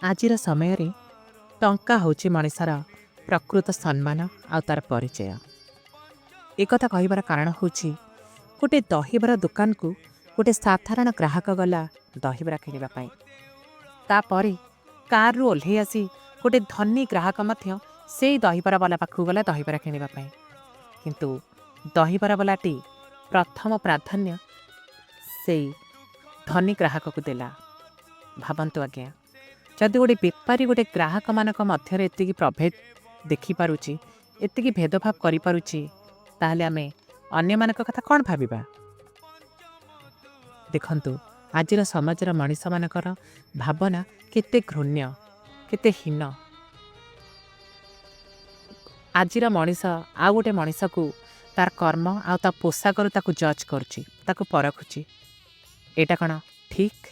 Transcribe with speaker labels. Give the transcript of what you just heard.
Speaker 1: ଆଜିର ସମୟରେ ଟଙ୍କା ହେଉଛି ମଣିଷର ପ୍ରକୃତ ସମ୍ମାନ ଆଉ ତା'ର ପରିଚୟ। ଏକଥା କହିବାର କାରଣ ହେଉଛି, ଗୋଟେ ଦହିବରା ଦୋକାନକୁ ଗୋଟେ ସାଧାରଣ ଗ୍ରାହକ ଗଲା ଦହିବରା କିଣିବା ପାଇଁ। ତାପରେ କାରରୁ ଓହ୍ଲେଇ ଆସି ଗୋଟେ ଧନୀ ଗ୍ରାହକ ମଧ୍ୟ ସେଇ ଦହିବରା ବାଲା ପାଖକୁ ଗଲା ଦହିବରା କିଣିବା ପାଇଁ। କିନ୍ତୁ ଦହିବରା ବାଲାଟି ପ୍ରଥମ ପ୍ରାଧାନ୍ୟ ସେଇ ଧନୀ ଗ୍ରାହକକୁ ଦେଲା। ଭାବନ୍ତୁ ଆଜ୍ଞା, ଯଦି ଗୋଟେ ବେପାରୀ ଗୋଟେ ଗ୍ରାହକମାନଙ୍କ ମଧ୍ୟରେ ଏତିକି ପ୍ରଭେଦ ଦେଖିପାରୁଛି, ଏତିକି ଭେଦଭାବ କରିପାରୁଛି, ତାହେଲେ ଆମେ ଅନ୍ୟମାନଙ୍କ କଥା କ'ଣ ଭାବିବା? ଦେଖନ୍ତୁ, ଆଜିର ସମାଜର ମଣିଷମାନଙ୍କର ଭାବନା କେତେ ଘୃଣ୍ୟ, କେତେ ହୀନ। ଆଜିର ମଣିଷ ଆଉ ଗୋଟେ ମଣିଷକୁ ତାର କର୍ମ ଆଉ ତା ପୋଷାକରୁ ତାକୁ ଜଜ୍ କରୁଛି, ତାକୁ ପରଖୁଛି। ଏଇଟା କ'ଣ ଠିକ୍?